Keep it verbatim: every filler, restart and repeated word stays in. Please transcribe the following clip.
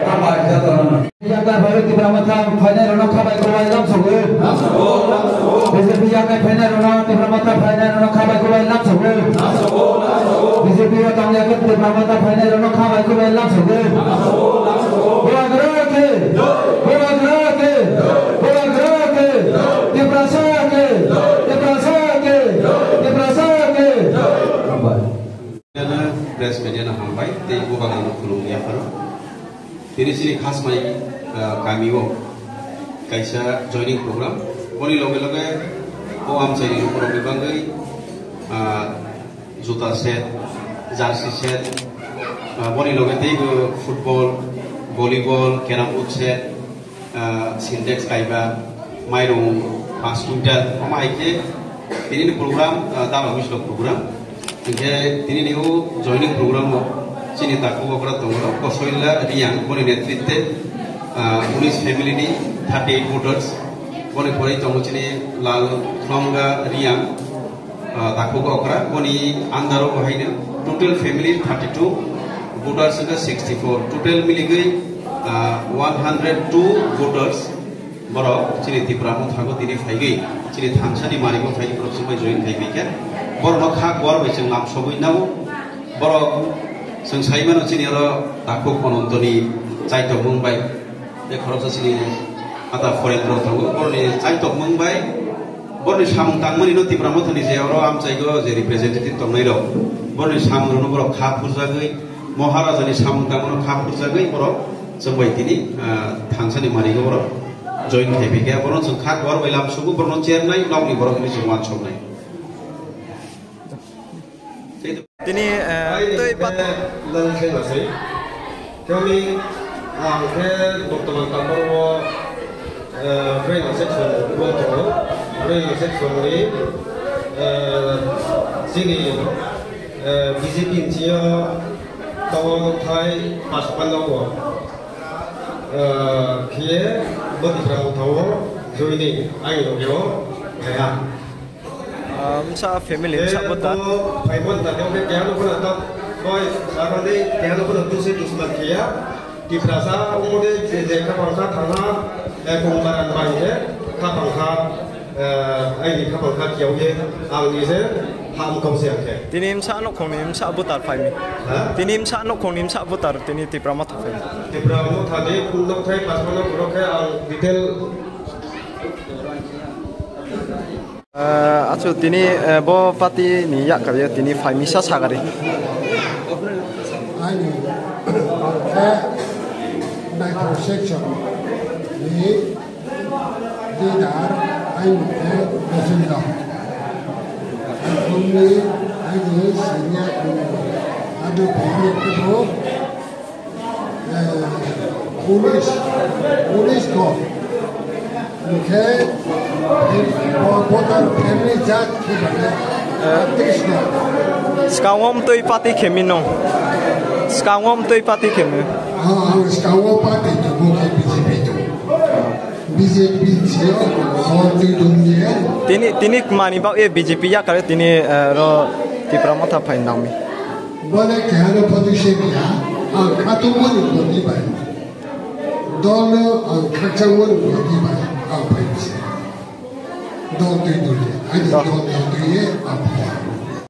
Hambai, jai Jagana. Yakai phai Tipra Motha phainai rokno kha bai kwbai lam sogo. B J P yakai phainai rokno Tipra Motha phainai rokno kha bai kwbai lam sogo. B J P o tong yakai Tipra Motha phainai rokno kha bai kwbai lam sogo. Bubagra ke, Bubagra ke, Bubagra ke, Tiprasa ke, Tiprasa ke, Tiprasa ke. Hambai. Press media no hambai tei bubagrano khulumwi yapharo. Tini chini Khasmai, ah, kamio kaisa joining program. Boni loge loge o amchaini lukurokni bagwi, ah, juta set, jersey set, ah, boni loge teibo football, volleyball, carrom board set, ah, Sintex kaiba, mairung paanch quintal, omo hai khe tinini program, ah, dalo mislo program. Hinkhe tinini o joining program o chini takhuk okra tongo, Kosoila Riang, boni netritwe, ah, unis family ni thirty eight voters, boni pore tongo chini Lal Khulomga Riang, ah, takhuk okra, boni under o bo haino total family thirty two, voters wngkha sixty four, total miligwi, ah, one hundred two voters borok chini Tipra Motha o tini phaigwi chini thansani marigo phaigwi borok chwngbai join khai phaikha. Borokno kha kuar bai chwng lam sogwi nao. Borok chwng sai mano chini oro takhuk Onontoni chaitokmung bai tei khoroksa chini ata foreign rok tongo. Borokni chaitokmung bai Boroni samung tangmani no Tipra Mothani je oro amchaigo je representative tongnai rok, boroni samung rokno borok kha phurjagwi, Maharaja ni samung tangmano kha phurjagwi borok chwngbai tini, ah, thansani marigo borok join khai phaikha. Borokno chwng kha kuar bai lam sugo, borokno chernai, nokni borok hinwi chwng uansuknai. Tini, eh, twi pat- Lal khe masai. Kami ang khe bortoman tambar o, eh, Breng section o tongo. Breng section ni, eh, chini, eh, B J P ni sio tongo thai pas panda o. Eh, khe bo Tipra Motha o joining ai rogyo kaya. Ah, msa family, msa bota. Phaimon ta teo ke kehano phano ta, boy, sarani kehano phano dusai dusman khiya. Tiprasa umode je, je kha pangkha thangha, eh, kongkaran bai je, kha pangkha, eh, aini kha pangkha kiyau ye, ang ni je, ham kau se ang khe. Tini msa nokhongni msa butar phaimi. Ha? Tini msa nokhongni msa butar, tini Tipra Motha phaimi. Tipra Motha de, kundok thai, pasmano borok khe ang detail. Ah, achu tini, eh, bo party ni yakarwi tini phaimisa sagari. Ani, khe naithok section ni leader, ani khe Govinda. Ani, ani senior, ani, ani, Eh, unis, unis ko. Hingkhe, eh, bo-, voter family jat khe bane, eh, tris no. Skangom twi party khemi no. Skangom twi party khemi. Ah, ang skangom party to bo khe B J P to. B J P sio, so twi dong ye. Tini, tini mani bak ye B J P yakare tini, eh, ro Tipra Motha phai nangmi. Bole kehano photo se biya, ang khatungmani boni bai. Dolno ang khakchangmani boni bai, ang bai bisi. Dol twi duli, ani dol dol twi ye, ang bai.